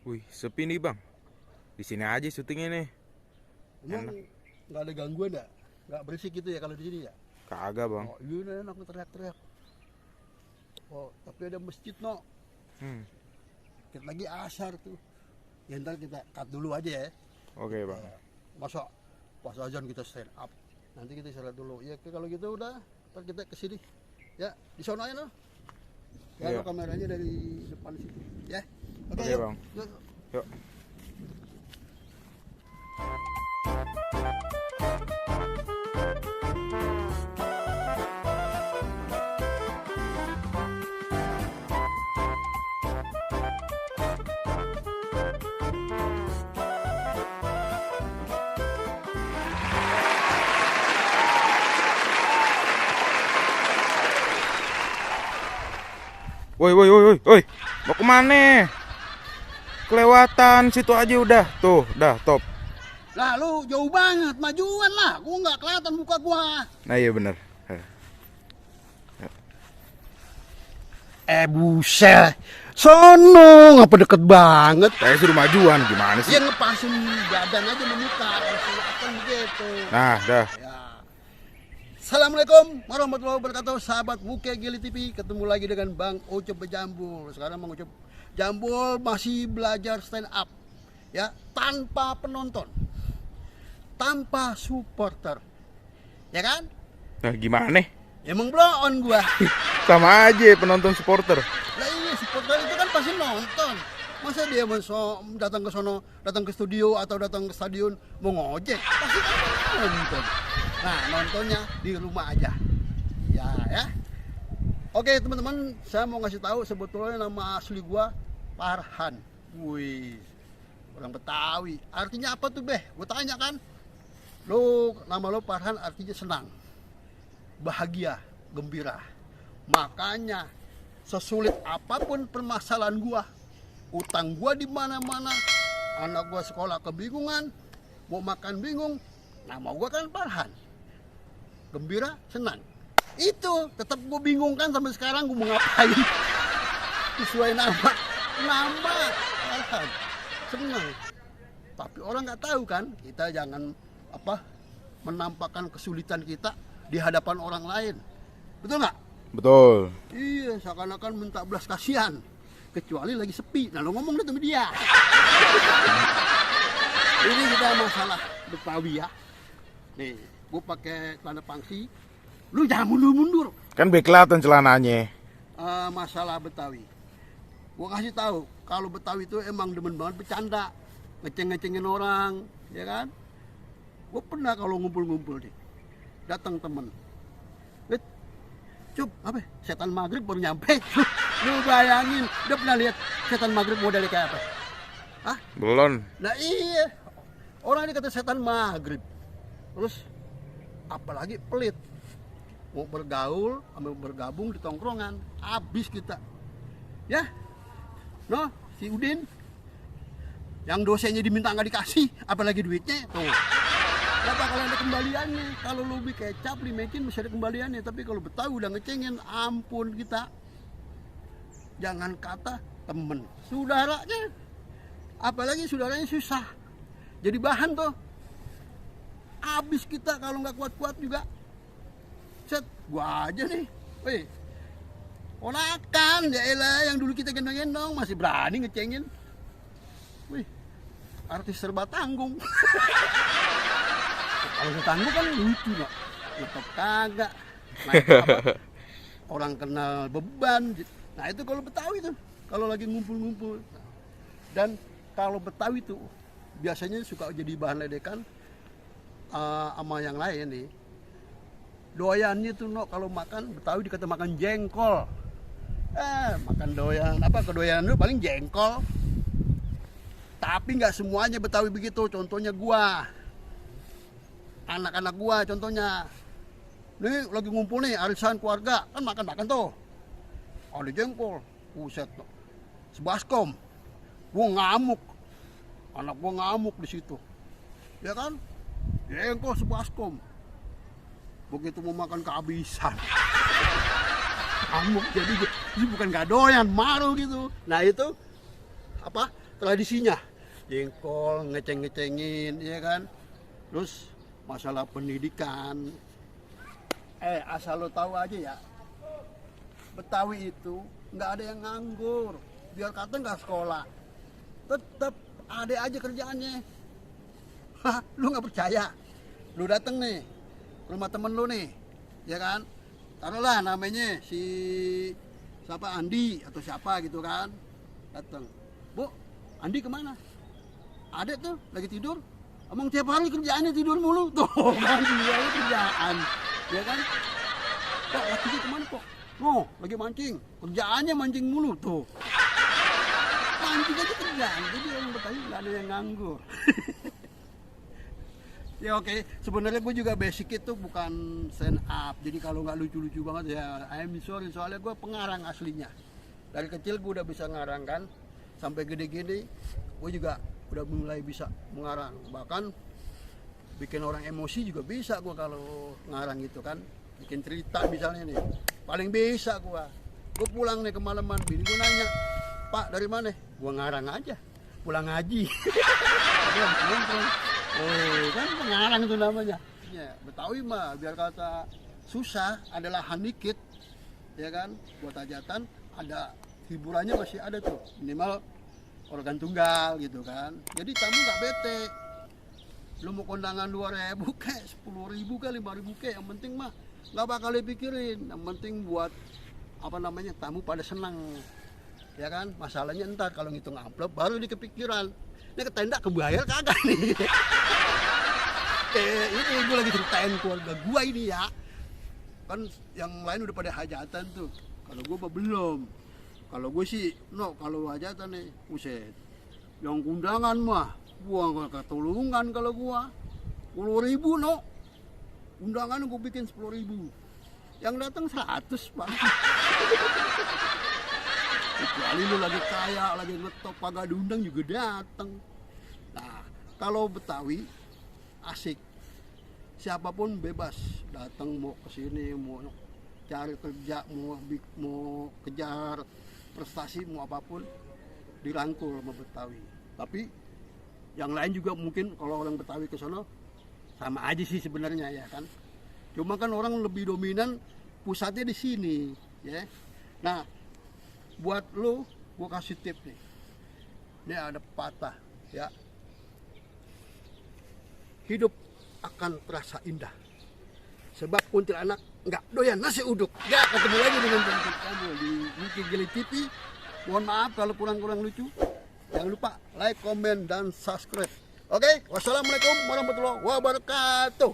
Wih, sepi nih bang. Di sini aja syutingnya nih. Emang Enak. nggak ada gangguan ya? Nggak berisik gitu ya kalau di sini ya? Kagak bang. Oh iya enak teriak-teriak. Oh tapi ada masjid no. Hmm. Kita lagi asar tuh. Ya ntar kita cut dulu aja ya. Oke bang. Masa pas azan kita stand up. Nanti kita istirahat dulu. Ya kalau gitu udah. Ntar kita kesini. Ya di sono aja no. Ya Iya. lo kameranya dari depan situ. Ya. Oke, yuk. Bang. Yuk. Yuk. Woi, woi, woi, woi, woi. Mau kemana? Kelewatan situ aja udah. Tuh, dah top. Lah lu jauh banget, majuan lah. Gua nggak kelihatan muka gua. Nah iya bener. Buset. Sono ngapa deket banget? Saya suruh majuan gimana sih? Dia ngepasin badan aja memuka, akan begitu. Nah, dah. Ya. Assalamualaikum warahmatullahi wabarakatuh, sahabat Muke Gili TV. Ketemu lagi dengan Bang Ucup Bejambul. Sekarang Bang Ucup Jambul masih belajar stand up, ya, tanpa penonton, tanpa supporter, ya kan? Nah, gimana? Emang blow on gua. Sama aja penonton supporter. Lah iya, supporter itu kan pasti nonton. Masa dia datang ke sono, datang ke studio atau datang ke stadion mau ngojek? Pasti kan nonton. Nah, nontonnya di rumah aja. Ya. Oke, teman-teman, saya mau ngasih tahu sebetulnya nama asli gua Farhan. Wih. Orang Betawi. Artinya apa tuh, Beh? Gua tanya kan. Nama lo Farhan artinya senang, bahagia, gembira. Makanya sesulit apapun permasalahan gua, utang gua di mana-mana, anak gua sekolah kebingungan, mau makan bingung, nama gua kan Farhan. Gembira, senang. Itu tetap gua bingung kan sampai sekarang gua mau ngapain. Sesuai nama Farhan. Senang. Tapi orang nggak tahu kan, kita jangan menampakkan kesulitan kita di hadapan orang lain. Betul nggak? Betul. Iya, seakan-akan minta belas kasihan. Kecuali lagi sepi. Nah, lo ngomong deh sama dia. Ini kita masalah Betawi ya. Nih, gue pakai celana pangsi. Lu jangan mundur-mundur. Kan biar kelihatan celananya. Masalah Betawi. Gue kasih tahu, kalau Betawi itu emang demen banget bercanda, ngeceng-ngecengin orang, ya kan? Gue pernah kalau ngumpul-ngumpul nih, datang temen. Cup, setan maghrib baru nyampe. Lu bayangin, udah pernah lihat setan maghrib modelnya kayak apa? Hah? Belum. Nah iya, orang ini kata setan maghrib. Terus, apalagi pelit. Mau bergaul, ambil bergabung di tongkrongan, habis kita. Ya, no, si Udin, yang dosennya diminta nggak dikasih, apalagi duitnya, tuh. Gak bakal ada kembaliannya. Kalau lu beli kecap, dimekin masih ada kembaliannya. Tapi kalau Betawi udah ngecengin, ampun kita. Jangan kata temen, saudaranya. Apalagi saudaranya susah. Jadi bahan tuh. Abis kita kalau nggak kuat-kuat juga. Set, gua aja nih. Wih, ponakan ya elah yang dulu kita gendong-gendong masih berani ngecengin. Wih, artis serba tanggung. Kalau tetangga kan lucu nggak, tetap kagak. Orang kenal beban. Nah itu kalau Betawi tuh, kalau lagi ngumpul-ngumpul. Dan kalau Betawi tuh biasanya suka jadi bahan ledekan sama yang lain nih. Doyannya tuh kalau makan Betawi dikata makan jengkol. Makan doyan kedoyan lu paling jengkol. Tapi nggak semuanya Betawi begitu. Contohnya gua. Anak-anak gua contohnya, nih lagi ngumpul nih arisan keluarga kan makan tuh, ada jengkol, buset, sebaskom, gua ngamuk, anak gua ngamuk di situ, ya kan, jengkol sebaskom, begitu mau makan kehabisan, ngamuk jadi bukan gak doyan, malu gitu, nah itu tradisinya, jengkol, ngeceng-ngecengin, ya kan. Terus masalah pendidikan, asal lo tahu aja ya, Betawi itu nggak ada yang nganggur. Biar kata nggak sekolah, tetap ada aja kerjaannya. Hah, lu nggak percaya? Lu dateng nih ke rumah temen lu nih, ya kan? Taruhlah namanya si siapa, Andi atau siapa gitu kan, dateng. Bu, Andi kemana? Ada tuh lagi tidur. Emang tiap hari kerjaannya tidur mulu tuh kan, dia kerjaan, ya kan? Kok lakinya kemana kok? No, lagi mancing. Kerjaannya mancing mulu tuh. Mancing aja kerjaan. Jadi orang Betawi nggak ada yang nganggur. Ya oke, sebenarnya gue juga basic itu bukan stand up. Jadi kalau nggak lucu-lucu banget ya, I'm sorry. Soalnya gue pengarang aslinya. Dari kecil gue udah bisa ngarang kan. Sampai gede-gede, gue juga udah mulai bisa mengarang. Bahkan bikin orang emosi juga bisa gue kalau ngarang gitu kan. Bikin cerita misalnya nih, paling bisa gue pulang nih kemalaman, bini gue nanya, Pak dari mana? Gue ngarang aja, pulang ngaji. Oh kan pengarang itu namanya. Ya, Betawi mah biar kata susah, ada lahan dikit, ya kan, buat hajatan, ada hiburannya masih ada tuh, minimal organ tunggal gitu kan. Jadi tamu nggak bete. Lu mau kondangan 2.000 kayak 10.000 kayak 5.000 kayak, yang penting mah nggak bakal dipikirin, yang penting buat apa namanya, tamu pada senang, ya kan. Masalahnya ntar kalau ngitung amplop baru dikepikiran, ini ke tenda kebayar kagak nih. Ini gue lagi ceritain keluarga gue ini ya, kan yang lain udah pada hajatan tuh, kalau gue belum. Kalau gue sih no, kalau hajatan nih buset, yang undangan mah gua nggak ketulungan. Kalau gua 10.000 no, undangan gue bikin 10.000, yang datang 100 Pak. Kecuali lu lagi kaya, lagi ngetop, kagak diundang juga datang. Nah, kalau Betawi asik, siapapun bebas datang, mau kesini, mau cari kerja, mau kejar prestasi, mau apapun dirangkul sama Betawi. Tapi yang lain juga mungkin kalau orang Betawi ke sana sama aja sih sebenarnya ya kan. Cuma kan orang lebih dominan pusatnya di sini, ya. Nah, buat lo, gue kasih tip nih. Ini ada pepatah, ya. Hidup akan terasa indah, sebab kuntilanak nggak doyan nasi uduk. Ya, ketemu lagi dengan teman kamu di Wiki Gili TV. Mohon maaf kalau kurang-kurang lucu. Jangan lupa like, komen, dan subscribe. Oke, wassalamualaikum warahmatullahi wabarakatuh.